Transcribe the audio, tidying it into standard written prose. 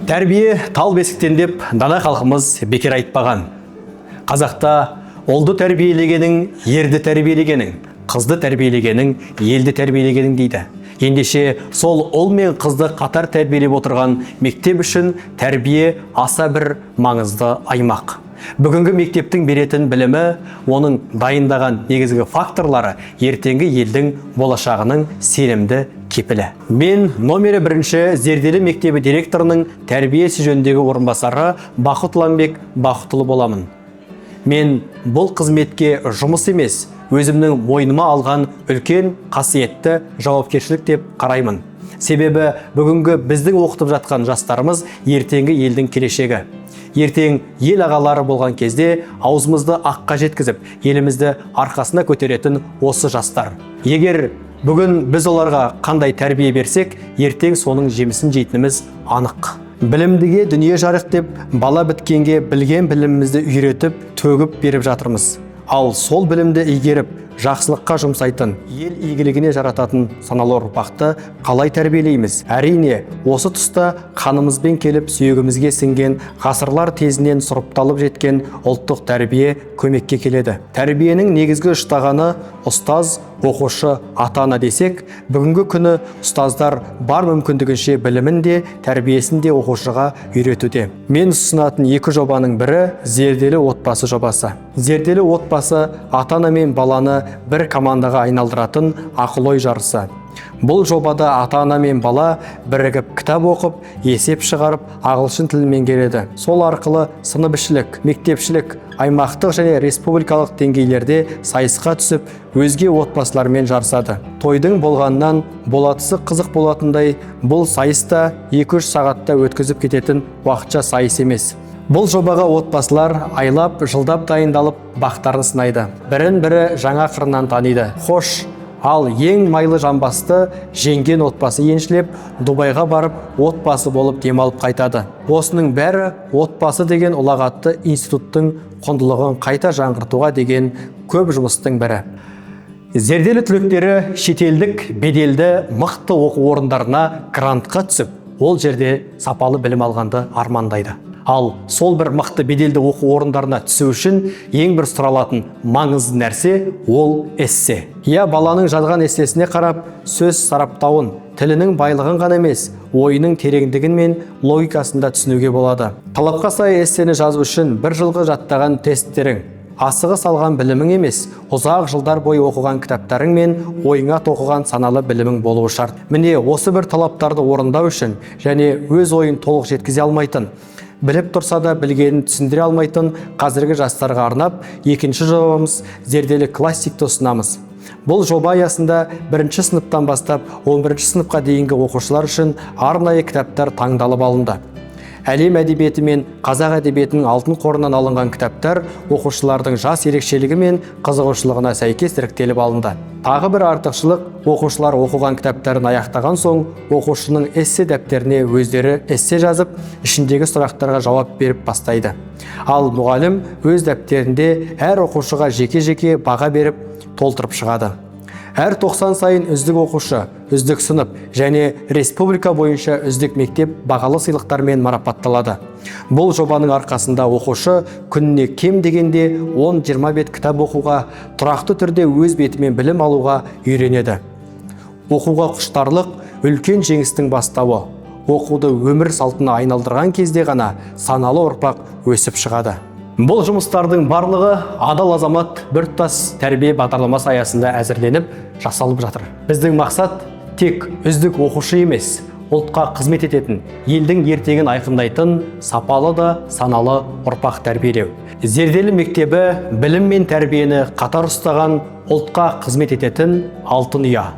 Тәрбие тал бесіктен деп дана халқымыз бекер айтпаған. Қазақта ұлды тәрбиелегенің ерді тәрбиелегенің, қызды тәрбиелегенің елді тәрбиелегенің дейді. Ендеше сол ұл мен қызды қатар тәрбиелеп отырған мектеп үшін тәрбие аса бір маңызды аймақ. Бүгінгі мектептің беретін білімі, оның дайындаған негізгі факторлары ертеңгі елдің болашағының сенімді кепілі. Мен номері бірінші Зерделі мектебі директорының тәрбие ісі жөніндегі орынбасары Бақыт Ұланбек Бақытұлы боламын. Мен бұл қызметке жұмыс емес, өзімнің мойныма алған үлкен қасиетті жауапкершілік деп қараймын. Себебі бүгінгі біздің оқытып жатқан жастарымыз ертеңгі елдің келешегі. Ертең ел ағалары болған кезде аузымызды аққа жеткізіп, елімізді арқасына көтеретін осы жастар. Егер бүгін біз оларға қандай тәрбие берсек, ертең соның жемісін жейтініміз анық. Білімдіге дүние жарық деп, бала біткенге білген білімімізді үйретіп, төгіп беріп жатырмыз. Ал сол білімді игеріп, жақсылыққа жұмсайтын, ел игілігіне жарататын саналы ұрпақты қалай тәрбиелейміз? Әрине, осы тұста қанымызбен келіп сүйегімізге сіңген, ғасырлар тезінен сұрыпталып жеткен ұлттық тәрбие көмекке келеді. Тәрбиенің негізгі үш тағаны ұстаз, оқушы, ата-ана десек, бүгінгі күні ұстаздар бар мүмкіндігінше білімін де, тәрбиесін де оқушыға үйретуде. Мен ұсынатын екі жобаның бірі Зерделі отбасы жобасы. Зерделі отбасы ата-ана мен баланы бір командаға айналдыратын ақыл ой жарысы. Бұл жобада ата-ана мен бала бірігіп кітап оқып, есеп шығарып, ағылшын тілін меңгереді. Сол арқылы сынып ішілік, мектепішілік, аймақтық және республикалық деңгейлерде сайысқа түсіп, өзге отбасылармен жарысады. Тойдың болғаннан болатысы қызық болатындай, бұл сайыс та 2-3 сағатта өткізіп кететін уақытша сайыс емес. Бұл жобаға отбасылар айлап, жылдап дайындалып, бақтарын сынайды. Бірін бірі жаңа қырынан таниды. Хош, ал ең майлы жамбасты жеңген отбасы еншілеп, Дубайға барып, отбасы болып демалып қайтады. Осының бәрі отбасы деген ұлағатты институттың құндылығын қайта жаңғыртуға деген көп жұмыстың бірі. Зерделі түлектері шетелдік беделді мықты оқу орындарына грантқа түсіп, ол жерде сапалы білім алғанды армандайды. Ал сол бір мықты беделді оқу орындарына түсу үшін ең бір сұралатын маңызды нәрсе ол эссе. Иә, баланың жазған эссесіне қарап, сөз сараптауын, тілінің байлығын ғана емес, ойының тереңдігін мен логикасын да түсінуге болады. Талапқа сай эссені жазу үшін бір жылғы жаттаған тесттерің, асығыс алған білімің емес, ұзақ жылдар бойы оқыған кітаптарың мен ойыңа тоқыған саналы білімің болуы шарт. Міне, осы бір талаптарды орындау үшін және өз ойын толық жеткізе алмайтын, біліп тұрса да білгенін түсіндіре алмайтын қазіргі жастарға арнап екінші жобамыз Зерделі классикті ұсынамыз. Бұл жоба аясында бірінші сыныптан бастап 11 сыныпқа дейінгі оқушылар үшін арнайы кітаптар таңдалып алынды. Әлем әдебиеті мен қазақ әдебиетінің алтын қорынан алынған кітаптар оқушылардың жас ерекшелігі мен қызығушылығына сәйкес іріктеліп алынды. Тағы бір артықшылық: оқушылар оқыған кітаптарын аяқтаған соң, оқушының эссе дәптеріне өздері эссе жазып, ішіндегі сұрақтарға жауап беріп бастайды. Ал мұғалім өз дәптерінде әр оқушыға жеке-жеке баға беріп, толтырып шығады. Әр 90 сайын үздік оқушы, үздік сынып және республика бойынша үздік мектеп бағалы сыйлықтармен марапатталады. Бұл жобаның арқасында оқушы күніне кем дегенде 10-20 бет кітап оқуға, тұрақты түрде өз бетімен білім алуға үйренеді. Оқуға құштарлық үлкен жеңістің бастауы. Оқуды өмір салтына айналдырған кезде ғана саналы ұрпақ өсіп шығады. Бұл жұмыстардың барлығы «Адал азамат біртұтас тәрбие» бағдарламасы аясында әзірленіп, жасалып жатыр. Біздің мақсат тек үздік оқушы емес, ұлтқа қызмет ететін, елдің ертеңін айқындайтын сапалы да саналы ұрпақ тәрбиелеу. Зерделі мектебі білім мен тәрбиені қатар ұстаған, ұлтқа қызмет ететін алтын ұя.